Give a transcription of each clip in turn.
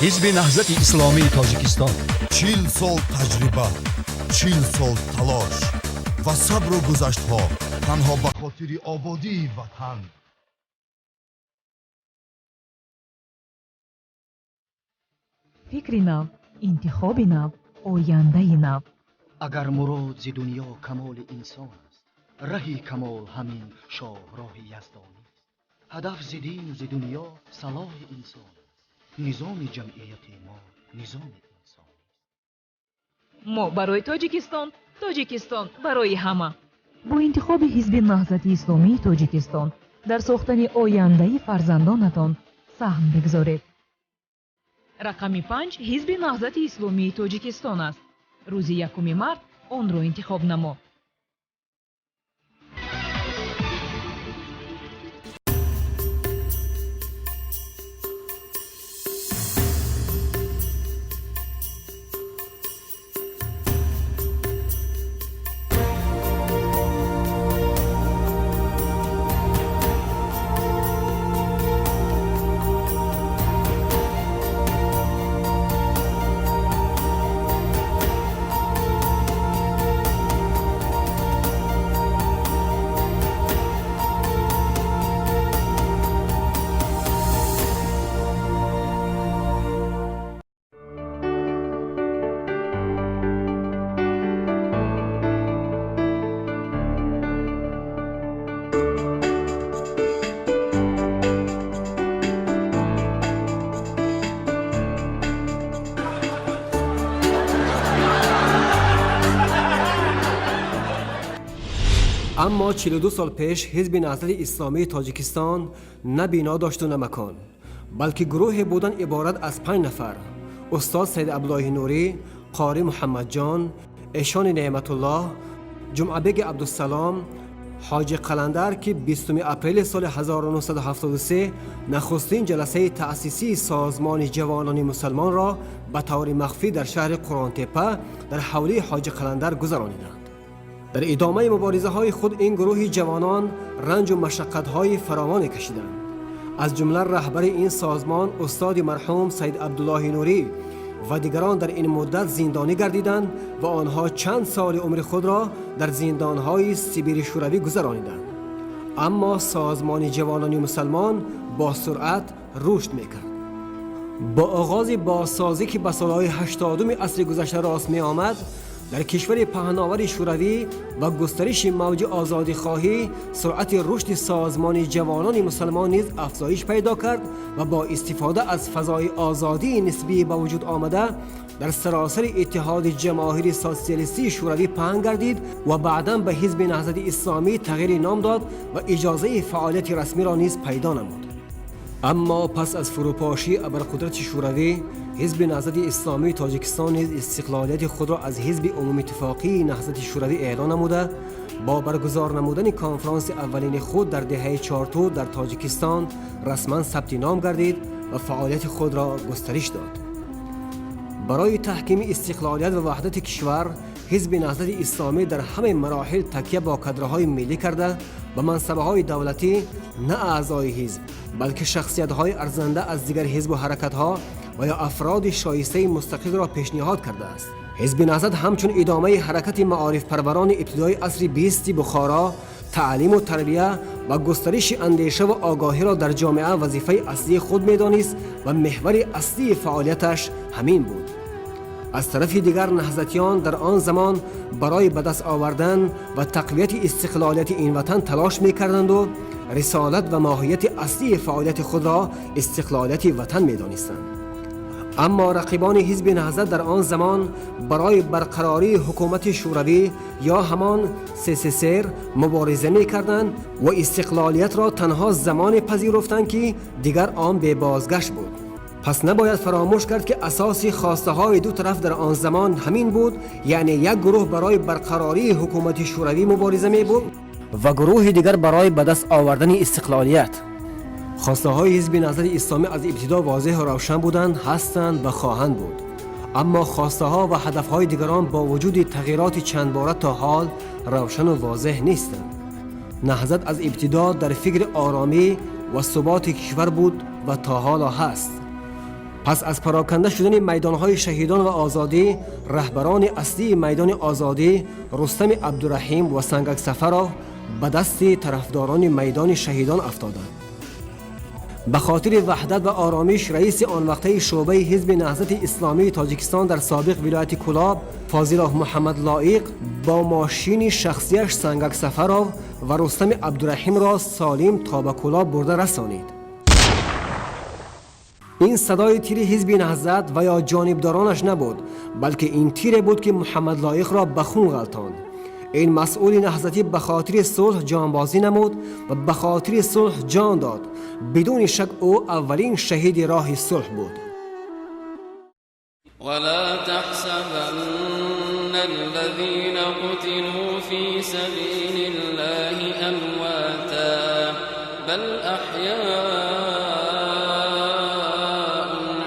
Ҳизби Наҳзати Исломии Тоҷикистон. 40 сол таҷриба, 40 сол талош ва сабру гузаштҳо танҳо ба хотири ободии ватан. Фикри нав, интихоби нав, ояндаи нав. Агар мурод зи дунё камоли инсон аст, раҳи камол ҳамин шоҳроҳи яздонист. Ҳадаф зи дину зи дунё салоҳи инсон аст. Низоми ҷамъияти мо низоми инсонист. Мо барои Тоҷикистон, Тоҷикистон барои ҳама. Бо интихоби Ҳизби Наҳзати Исломии Тоҷикистон дар сохтани ояндаи фарзандонатон саҳм бигзоред. Рақами 5 Ҳизби Наҳзати Исломии Тоҷикистон аст. Рӯзи 1 март онро интихоб намо. Аммо 42 сол пеш Ҳизби Наҳзати Исломии Тоҷикистон на бино дошту, на макон, балки гурӯҳе буданд иборат аз панҷ нафар: устод Саид Абдуллоҳи Нурӣ, қорӣ Муҳаммадҷон, Эшони Неъматуллоҳ, Ҷумъабеги Абдусалом, ҳоҷи Қаландар, ки 20 апрели соли 1973 нахустин ҷаласаи таъсисии Созмони ҷавонони мусалмонро ба таври махфӣ дар шаҳри Қуръонтеппа дар ҳавлии ҳоҷи Қаландар гузарониданд. Дар идомаи муборизаҳои худ ин гурӯҳи ҷавонон ранҷу машаққатҳои фаровоне кашиданд. Аз ҷумла раҳбари ин созмон устоди марҳум Саид Абдуллоҳи Нурӣ ва дигарон дар ин муддат зиндонӣ гардиданд ва онҳо чанд соли умри худро дар зиндонҳои Сибири Шӯравӣ гузарониданд. Аммо Созмони ҷавонони мусалмон бо суръат рушд мекард. Бо оғози бозсозӣ, ки ба солҳои 80-уми асри гузашта рост меомад дар кишвари паҳновари Шӯравӣ, ва густариши мавҷи озодихоҳӣ, суръати рушди Созмони ҷавонони мусалмон низ афзоиш пайдо кард ва бо истифода аз фазои озодии нисбӣ ба вуҷуд омада дар саросари Иттиҳоди Ҷамоҳири Сотсиалистии Шӯравӣ паҳн гардид ва баъдан ба Ҳизби Наҳзати Исломӣ тағйири ном дод ва иҷозаи фаъолияти расмиро низ пайдо намуд. Аммо пас аз фурӯпошии абарқудрати Шӯравӣ, Ҳизби Наҳзати Исломии Тоҷикистон низ истиқлолияти худро аз Ҳизби Умумиттифоқии Наҳзати Шӯравӣ эълон намуда, бо баргузор намудани конфронси аввалини худ дар деҳаи Чортуд дар Тоҷикистон расман сабти ном гардид ва фаъолияти худро густариш дод. Барои таҳкими истиқлолият ва ваҳдати кишвар Ҳизби Наҳзати Исломӣ дар ҳамаи мароҳил такя бо кадрҳои миллӣ карда, ба мансабаҳои давлатӣ на аъзои ҳизб, балки шахсиятҳои арзанда аз дигар ҳизбу ҳаракатҳо ва ё афроди шоистаи мустақилро пешниҳод кардааст. Ҳизби Наҳзат ҳамчун идомаи ҳаракати маорифпарварони ибтидои асри 20-и Бухоро таълиму тарбия ва густариши андешаву огоҳиро дар ҷомеа вазифаи аслии худ медонист ва меҳвари аслии фаъолияташ ҳамин буд. Аз тарафи дигар, наҳзатиён дар он замон барои ба даст овардан ва тақвияти истиқлолияти ин ватан талош мекарданду рисолат ва моҳияти аслии фаъолияти худро истиқлолияти ватан медонистанд. Аммо рақибони Ҳизби Наҳзат дар он замон барои барқарории ҳукумати Шӯравӣ ё ҳамон СССР мубориза мекарданд ва истиқлолиятро танҳо замоне пазируфтанд, ки дигар он бебозгашт буд. Пас набояд фаромӯш кард, ки асоси хостаҳои ду тараф дар он замон ҳамин буд, яъне як гурӯҳ барои барқарории ҳукумати Шӯравӣ мубориза мебурд ва гурӯҳи дигар барои ба даст овардани истиқлолият. Хостаҳои Ҳизби Наҳзати Исломӣ аз ибтидо возеҳу равшан буданд, ҳастанд ва хоҳанд буд. Аммо хостаҳо ва ҳадафҳои дигарон бо вуҷуди тағйироти чандбора то ҳол равшану возеҳ нестанд. Наҳзат аз ибтидо дар фикри оромӣ ва суботи кишвар буд ва то ҳоло ҳаст. Пас аз пароканда шудани майдонҳои шаҳидон ва озодӣ, раҳбарони аслии майдони озодӣ Рустами Абдураҳим ва Сангак Сафаров ба дасти тарафдорони майдони шаҳидон афтоданд. Ба хотири ваҳдат ва оромиш раиси он вақтаи шӯъбаи ҳизби Наҳзати Исломии Тоҷикистон дар собиқ вилояти Кӯлоб Фозилов Муҳаммад Лоиқ бо мошини шахсияш Сангак Сафаров ва Рустами Абдураҳимро солим то ба Кӯлоб бурда расонид. Ин садои тири ҳизби Наҳзат ва ё ҷонибдоронаш набуд, балки ин тире буд, ки Муҳаммад Лоиқро ба хун ғалтонд. Ин масъули наҳзатӣ ба хотири сулҳ ҷонбозӣ намуд ва ба хотири сулҳ ҷон дод. Бидуни шак ӯ аввалин шаҳиди роҳи сулҳ буд. ولا تحسبن الذين قتلوا في سبيل الله أمواتا بل أحياء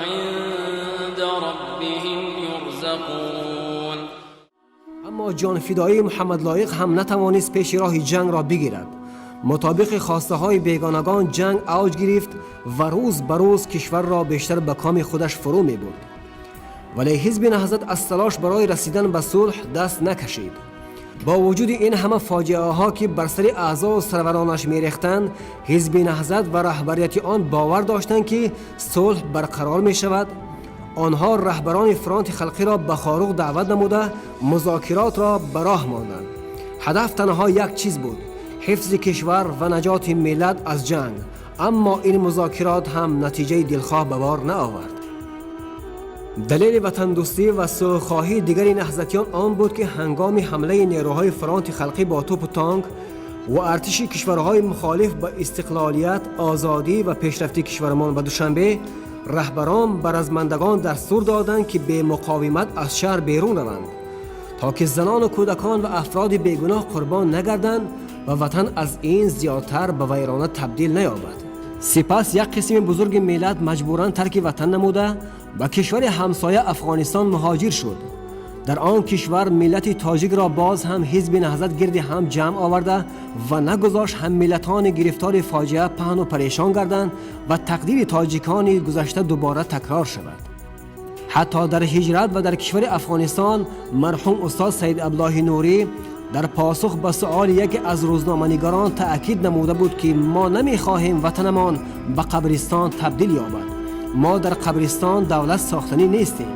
عند ربهم يرزقون. Аммо ҷонфидоии Муҳаммад Лоиқ ҳам натавонист пеши роҳи ҷангро бигирад. Мутобиқи хостаҳои бегонагон ҷанг авҷ гирифт ва рӯз ба рӯз кишварро бештар ба коми худаш фурӯ мебурд. Вале ҳизби Наҳзат аз талош барои расидан ба сулҳ даст накашид. Бо вуҷуди ин ҳама фоҷиаҳо, ки бар сари аъзову сарваронаш мерехтанд, ҳизби Наҳзат ва раҳбарияти он бовар доштанд, ки сулҳ барқарор мешавад. Онҳо раҳбарони фронти халқиро ба Хоруғ даъват намуда, музокиротро ба роҳ монданд. Ҳадаф танҳо як чиз буд: ҳифзи кишвар ва наҷоти миллат аз ҷанг. Аммо ин музокирот ҳам натиҷаи дилхоҳ ба бор наовард. Далели ватандӯстӣ ва сулҳхоҳии дигари наҳзатиён он буд, ки ҳангоми ҳамлаи нерӯҳои фронти халқӣ бо тӯпу танк ва артиши кишварҳои мухолиф ба истиқлолият, озодӣ ва пешрафти кишвармон ба Душанбе, раҳбарон ба размандагон дастур доданд, ки бемуқовимат аз шаҳр берун раванд, то ки занону кӯдакон ва афроди бегуноҳ қурбон нагарданд ва ватан аз ин зиёдтар ба вайрона табдил наёбад. Сипас як қисми бузурги миллат маҷбуран тарки ватан намуда, ба кишвари ҳамсоя Афғонистон муҳоҷир шуд. Дар он кишвар миллати тоҷикро боз ҳам ҳизби Наҳзат гирди ҳам ҷамъ оварда ва нагузошт ҳаммиллатони гирифтори фоҷиа паҳну парешон гарданд ва тақдири тоҷикони гузашта дубора такрор шавад. Ҳатто дар ҳиҷрат ва дар кишвари Афғонистон марҳум устод Саид Абдуллоҳи Нурӣ дар посух ба суоли яке аз рӯзноманигарон таъкид намуда буд, ки мо намехоҳем ватанамон ба қабристон табдил ёбад, мо дар қабристон давлат сохтанӣ нестем.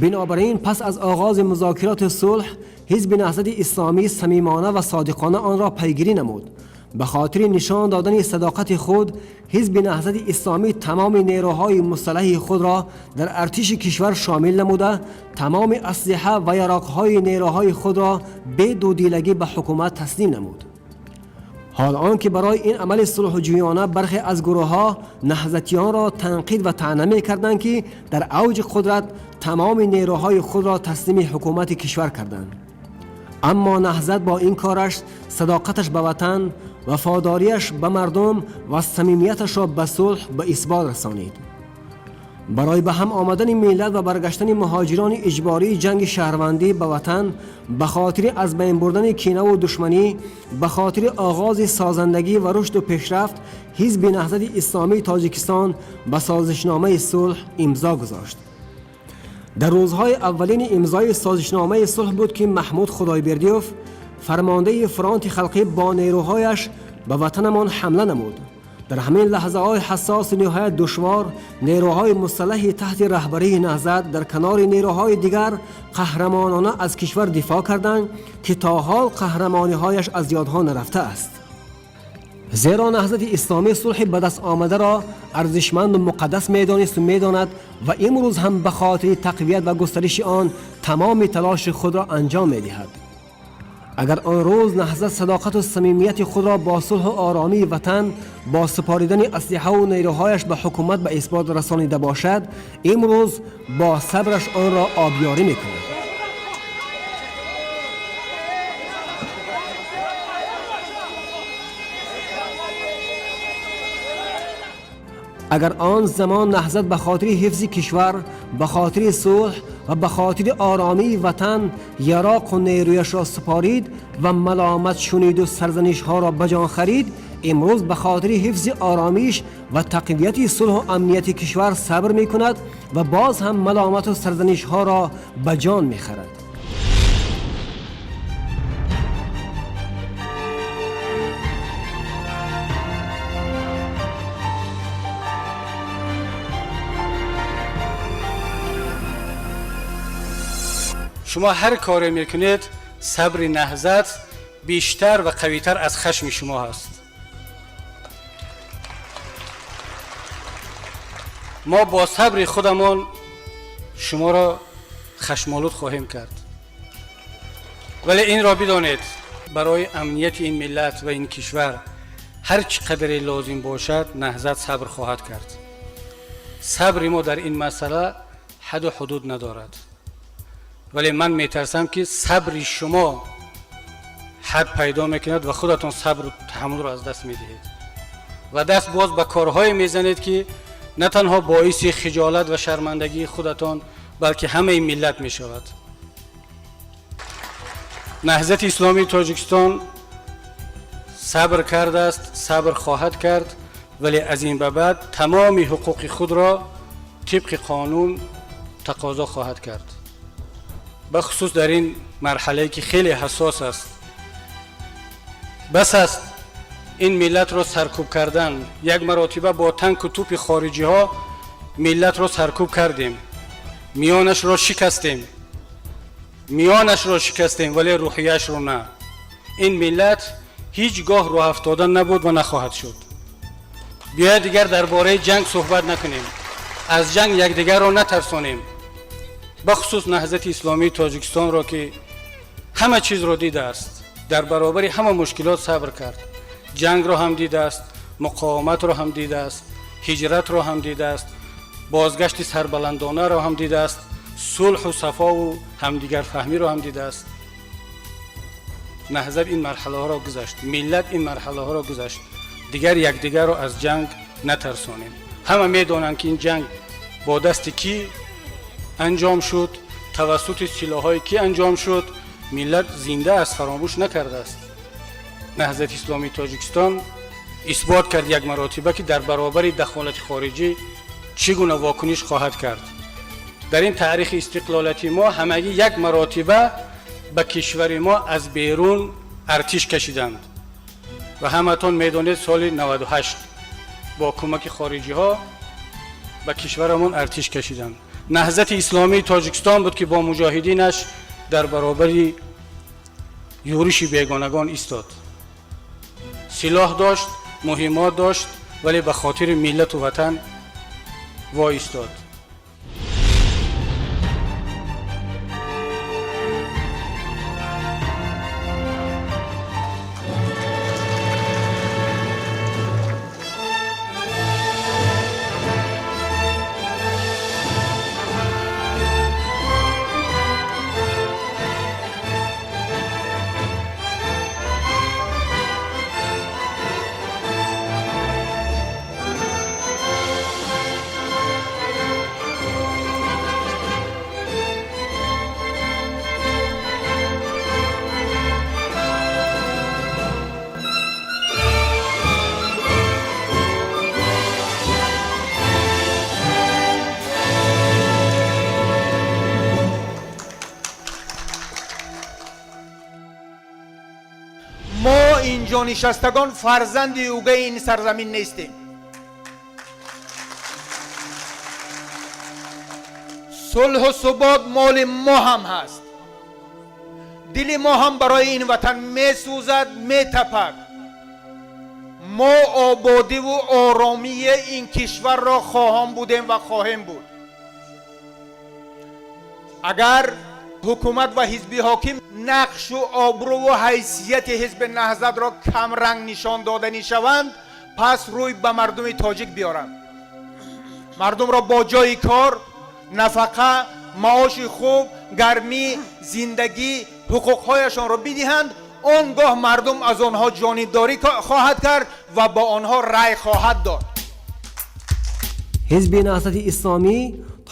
Бинобар ин пас аз оғози музокироти сулҳ ҳизби Наҳзати Исломӣ самимона ва содиқона онро пайгирӣ намуд. Ба хотири нишон додани садоқати худ ҳизби Наҳзати Исломӣ тамоми нерӯҳои мусаллаҳи худро дар артиши кишвар шомил намуда, тамоми аслиҳа ва яроқҳои нерӯҳои худро бедудилагӣ ба ҳукумат таслим намуд. Ҳол он ки барои ин амали сулҳҷӯёна бархе аз гурӯҳҳо наҳзатиёнро танқид ва таъна мекарданд, ки дар авҷи қудрат тамоми нерӯҳои худро таслими ҳукумати кишвар карданд. Аммо Наҳзат бо ин кораш садоқаташ ба ватан, вафодориаш ба мардум ва самимияташро ба сулҳ ба исбот расонид. Барои ба ҳам омадани миллат ва баргаштани муҳоҷирони иҷбории ҷанги шаҳрвандӣ ба ватан, ба хотири аз байн бурдани кинаву душманӣ, ба хотири оғози созандагӣ ва рушду пешрафт ҳизби Наҳзати Исломии Тоҷикистон ба созишномаи сулҳ имзо гузошт. Дар рӯзҳои аввалини имзои созишномаи сулҳ буд, ки Маҳмуд Худойбердиёв, фармондаи фронти халқӣ, бо нерӯҳояш ба ватанамон ҳамла намуд. Дар ҳамин лаҳзаҳои ҳассосу ниҳоят душвор нерӯҳои мусаллаҳи таҳти раҳбарии Наҳзат дар канори нерӯҳои дигар қаҳрамонона аз кишвар дифоъ карданд, ки то ҳол қаҳрамониҳояш аз ёдҳо нарафтааст. Зеро Наҳзати Исломӣ сулҳи ба даст омадаро арзишманду муқаддас медонисту медонад ва имрӯз ҳам ба хотири тақвият ва густариши он тамоми талоши худро анҷом медиҳад. Агар он рӯз Наҳзат садоқату самимияти худро бо сулҳу оромии ватан бо супоридани аслиҳаву нерӯҳояш ба ҳукумат ба исбот расонида бошад, имрӯз бо сабраш онро обёрӣ мекунад. Агар он замон Наҳзат ба хотири ҳифзи кишвар, ба хотири сулҳ ва ба хотири оромии ватан яроқу нерӯяшро супорид ва маломат шуниду сарзанишҳоро ба ҷон харид, Имрӯз ба хотири ҳифзи оромиш ва тақвияти сулҳу амнияти кишвар сабр мекунад ва боз ҳам маломату сарзанишҳоро ба ҷон мехарад. Шумо ҳар коре мекунед, сабри Наҳзат бештар ва қавитар аз хашми шумо ҳаст. Мо бо сабри худамон шуморо хашмолуд хоҳем кард, вале инро бидонед, барои амнияти ин миллат ва ин кишвар ҳар чӣ қадаре лозим бошад, Наҳзат сабр хоҳад кард. Сабри мо дар ин масъала ҳаду ҳудуд надорад, вале ман метарсам, ки сабри шумо ҳад пайдо мекунад ва худатон сабру таҳаммулро аз даст медиҳед ва даст боз ба корҳое мезанед, ки на танҳо боиси хиҷолат ва шармандагии худатон, балки ҳамаи миллат мешавад. Наҳзати Исломии Тоҷикистон сабр кардааст, сабр хоҳад кард, вале аз ин ба баъд тамоми ҳуқуқи худро тибқи қонун тақозо хоҳад кард, бахусус дар ин марҳалае, ки хеле ҳассос аст. Бас аст ин миллатро саркӯб кардан. Як маротиба бо танку тӯпи хориҷиҳо миллатро саркӯб кардем, миёнашро шикастем, миёнашро шикастем, вале рӯҳияшро на. Ин миллат ҳеҷ гоҳ рӯҳафтода набуд ва нахоҳад шуд. Биёед, дигар дар бораи ҷанг суҳбат накунем, аз ҷанг якдигарро натарсонем, бахусус Наҳзати Исломии Тоҷикистонро, ки ҳама чизро дидааст, дар баробари ҳама мушкилот сабр кард, ҷангро ҳам дидааст, муқовиматро ҳам дидааст, ҳиҷратро ҳам дидааст, бозгашти сарбаландонаро ҳам дидааст, сулҳу сафову ҳамдигарфаҳмиро ҳам дидааст. Наҳзат ин марҳалаҳоро гузашт, миллат ин марҳалаҳоро гузашт. Дигар якдигарро аз ҷанг натарсонем. Ҳама медонанд, ки ин ҷанг бо дасти кӣ анҷом шуд, тавассути силоҳҳои кӣ анҷом шуд. Миллат зинда аст, фаромӯш накардааст. Наҳзати Исломии Тоҷикистон исбот кард як маротиба, ки дар баробари дахолати хориҷӣ чӣ гуна вокуниш хоҳад кард. Дар ин таърихи истиқлолияти мо ҳамагӣ як маротиба ба кишвари мо аз берун артиш кашиданд ва ҳаматон медонед, соли 98 бо кӯмаки хориҷиҳо ба кишварамон артиш кашиданд. Наҳзати Исломии Тоҷикистон буд, ки бо муҷоҳидинаш дар баробари юриши бегонагон истод. Силоҳ дошт, муҳиммот дошт, вале ба хотири миллату ватан воистод. Мо инҷо нишастагон фарзанди угаи ин сарзамин нестем. Сулҳу субот моли мо ҳам ҳаст. Дили мо ҳам барои ин ватан месӯзад, метапад. Мо ободиву оромии ин кишварро хоҳон будем ва хоҳем буд. Агар ҳукумат ва ҳизби ҳоким нақшу обрӯву ҳайсияти ҳизби Наҳзатро камранг нишон доданӣ шаванд, пас рӯй ба мардуми тоҷик биёранд, мардумро бо ҷойи кор, нафақа, маоши хуб, гармӣ, зиндагӣ, ҳуқуқҳояшонро бидиҳанд. Он гоҳ мардум аз онҳо ҷонибдорӣ хоҳад кард ва ба онҳо рай хоҳад дод. Ҳизби Наҳзати Исломӣ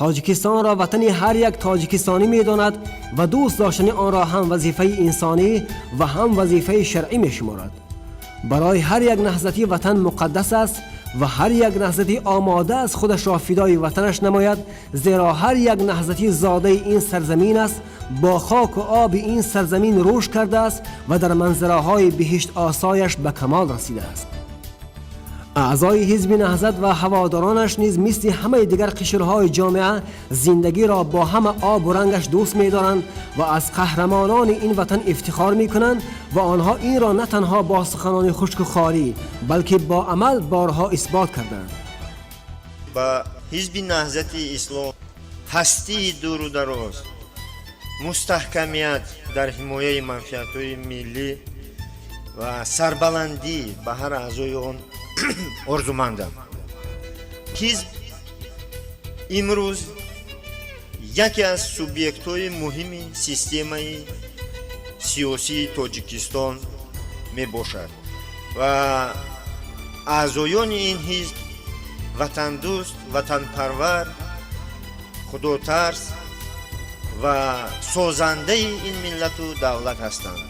Тоҷикистонро ватани ҳар як тоҷикистонӣ медонад ва дӯст доштани онро ҳам вазифаи инсонӣ ва ҳам вазифаи шаръӣ мешуморад. Барои ҳар як наҳзатӣ ватан муқаддас аст ва ҳар як наҳзатӣ омода аст худашро фидои ватанаш намояд, зеро ҳар як наҳзатӣ зодаи ин сарзамин аст, бо хоку оби ин сарзамин рушд кардааст ва дар манзараҳои биҳишт осояш ба камол расидааст. Аъзои ҳизби наҳзат ва ҳаводоронаш низ мисли ҳамаи дигар қишрҳои ҷомеа зиндагиро бо ҳама обу рангаш дӯст медоранд ва аз қаҳрамонони ин ватан ифтихор мекунанд ва онҳо инро на танҳо бо суханони хушку хорӣ, балки бо амал борҳо исбот карданд. Ба ҳизби наҳзати ислом ҳастии дуру дароз, мустаҳкамият дар ҳимояи манфиатҳои миллӣ ва сарбаландӣ ба ҳар аъзои он орзумандам. Ҳизб имрӯз яке аз субъектҳои муҳими системаи сиёсии Тоҷикистон мебошад ва аъзоёни ин ҳизб ватандӯст, ватанпарвар, худотарс ва созандаи ин миллату давлат ҳастанд.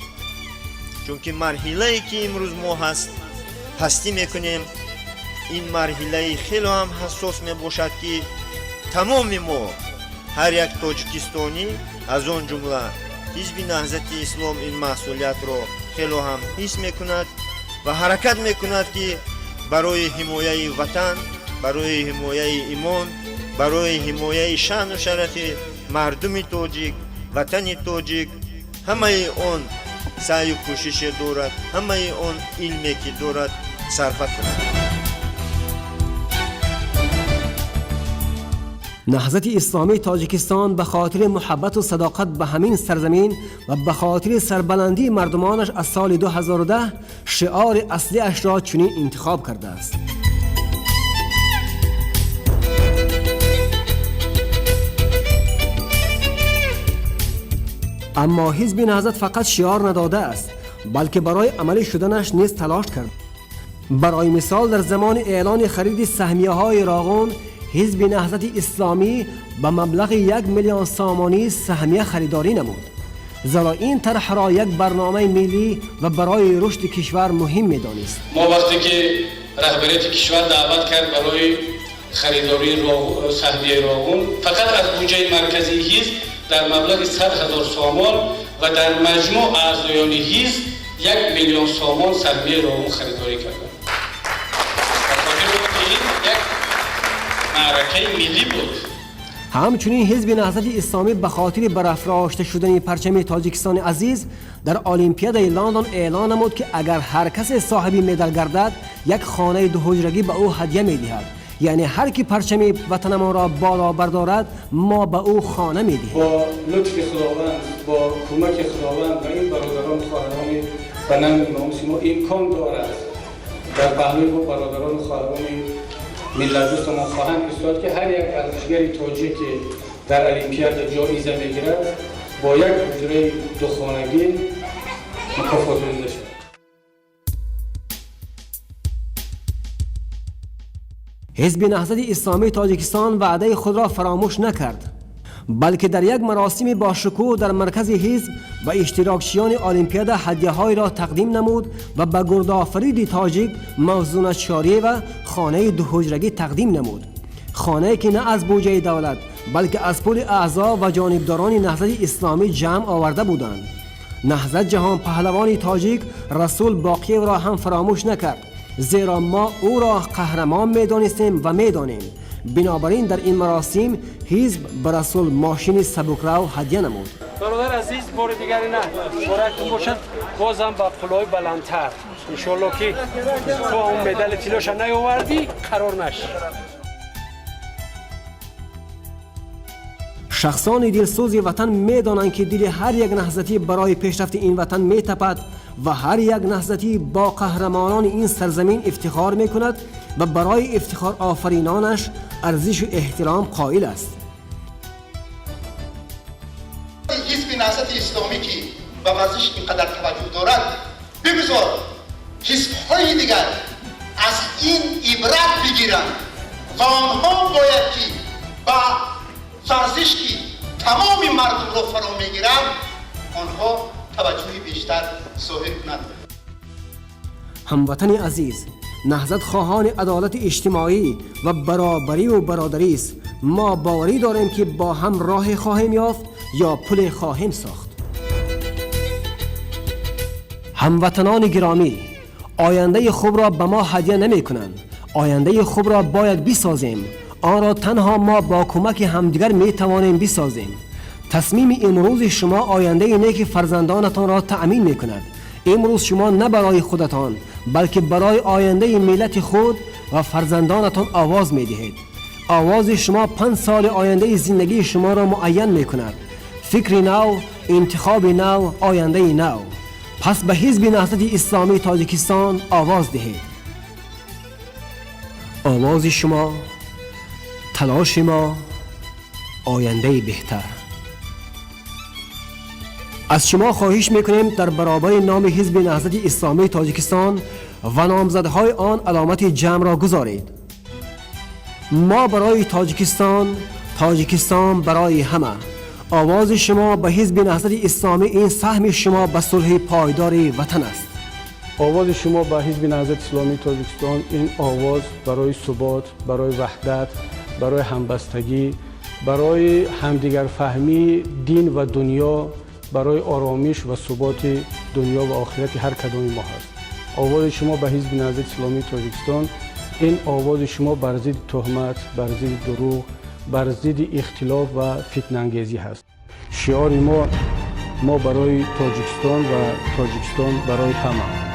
Чунки марҳилае ки имрӯз мо ҳастӣ мекунем, ин марҳилаи хеле ҳам ҳассос мебошад, ки тамоми мо, ҳар як тоҷикистонӣ, аз он ҷумла ҳизби наҳзати ислом, ин масъулиятро хеле ҳам ҳис мекунад ва ҳаракат мекунад, ки барои ҳимояи ватан, барои ҳимояи имон, барои ҳимояи шаъну шарафи мардуми тоҷик, ватани тоҷик ҳамаи он саъю кӯшише дорад, ҳамаи он илме ки дорад сарфа кунад. Наҳзати исломии Тоҷикистон ба хотири муҳаббату садоқат ба ҳамин сарзамин ва ба хотири сарбаландии мардумонаш аз соли 2010 шиори аслиашро чунин интихоб кардааст. Аммо ҳизби наҳзат фақат шиор надодааст, балки барои амалӣ шуданаш низ талош кард. Барои мисол, дар замони эълони хариди саҳмияҳои Роғун, ҳизби наҳзати исломӣ ба маблағи 1 миллион сомонӣ саҳмия харидорӣ намуд, зеро ин тарҳро як барномаи миллӣ ва барои рушди кишвар муҳим медонист. Мо вақте ки раҳбарияти кишвар даъват кард барои харидории саҳмияи Роғун, фақат аз буҷаи марказии ҳизб дар маблағи 100 000 сомон ва дар маҷмӯъ аъзоёни ҳизб 1 миллион сомон саҳмияи Роғун харидорӣ карданд. Ин як маъракаи миллӣ буд. Ҳамчунин ҳизби наҳзати исломӣ ба хотири барафрошта шудани парчами Тоҷикистони азиз дар Олимпиадаи Лондон эълон намуд, ки агар ҳар касе соҳиби медал гардад, як хонаи дуҳуҷрагӣ ба ӯ ҳадя медиҳад. Яъне ҳар ки парчами ватанамонро боло бардорад, мо ба ӯ хона медиҳем. Бо лутфи Худованд, бо кӯмаки Худованд ва ин бародарону хоҳарони ба нанги номуси мо имкон дорад, дар паҳлӯи мо бародарону хоҳарони миллатдӯст мо хоҳанд истод, ки ҳар як варзишгари тоҷик, ки дар Олимпиада ҷоиза мегирад, бо як ҳуҷраи духонагӣ мукофотонида шавад. Ҳизби наҳзати исломии Тоҷикистон ваъдаи худро фаромӯш накард, балки дар як маросими бошукӯҳ дар маркази ҳизб ба иштирокчиёни Олимпиада ҳадяҳоеро тақдим намуд ва ба гурдофариди тоҷик Мавзуна Чориева хонаи дуҳуҷрагӣ тақдим намуд, хонае ки на аз буҷаи давлат, балки аз пули аъзо ва ҷонибдорони наҳзати исломӣ ҷамъ оварда буданд. Наҳзат ҷаҳон паҳлавони тоҷик Расул Боқиевро ҳам фаромӯш накард, зеро мо ӯро қаҳрамон медонистем ва медонем. Бинобар ин дар ин маросим ҳизб ба Расул мошини сабукрав ҳадя намуд. Бародар азиз, бори дигар ина муборактон бошад, бозам ба қуллаҳои баландтар, иншоалло, ки то он медали тиллоша наёвардӣ, қарор нашӣ. Шахсони дилсӯзи ватан медонанд, ки дили ҳар як наҳзатӣ барои пешрафти ин ватан метапад ва ҳар як наҳзатӣ бо қаҳрамонони ин сарзамин ифтихор мекунад ва барои ифтихорофаринонаш арзишу эҳтиром қоил аст. Ҳизби наҳзати исломӣ, ки ба варзиш ин қадар таваҷҷӯҳ дорад, бигузор ҳизбҳои дигар аз ин ибрат бигиранд ва онҳо бояд ки ба варзиш, ки тамоми мардумро фаро мегиранд, онҳо таваҷҷӯҳи бештар зоҳир кунанд. Ҳамватани азиз, Наҳзат хоҳони адолати иҷтимоӣ ва баробариву бародарӣ аст. Мо боварӣ дорем, ки бо ҳам роҳе хоҳем ёфт ё пуле хоҳем сохт. Ҳамватанони гиромӣ, ояндаи хубро ба мо ҳадя намекунанд. Ояндаи хубро бояд бисозем. Онро танҳо мо бо кӯмаки ҳамдигар метавонем бисозем. Тасмими имрӯзи шумо ояндаи неки фарзандонатонро таъмин мекунад. Имрӯз шумо на барои худатон, балки барои ояндаи миллати худ ва фарзандонатон овоз медиҳед. Овози шумо 5 соли ояндаи зиндагии шуморо муайян мекунад. Фикри нав, интихоби нав, ояндаи нав. Пас ба Ҳизби Наҳзати Исломии Тоҷикистон овоз диҳед. Овози шумо, талоши мо, ояндаи беҳтар. Аз шумо хоҳиш мекунем, дар баробари номи Ҳизби Наҳзати Исломии Тоҷикистон ва номзадҳои он аломати ҷамъро гузоред. Мо барои Тоҷикистон, Тоҷикистон барои ҳама. Овози шумо ба Ҳизби Наҳзати Исломӣ ин саҳми шумо ба сулҳи пойдори ватан аст. Овози шумо ба Ҳизби Наҳзати Исломии Тоҷикистон ин овоз барои субот, барои ваҳдат, барои ҳамбастагӣ, барои ҳамдигарфаҳмии дин ва дунё, барои оромиш ва суботи дунё ва охирати ҳар кадоми мо ҳаст. Овози шумо ба Ҳизби Наҳзати Исломии Тоҷикистон ин овози шумо бар зидди туҳмат, бар зидди дурӯғ, бар зидди ихтилоф ва фитнаангезӣ ҳаст. Шиори мо: мо барои Тоҷикистон ва Тоҷикистон барои ҳама.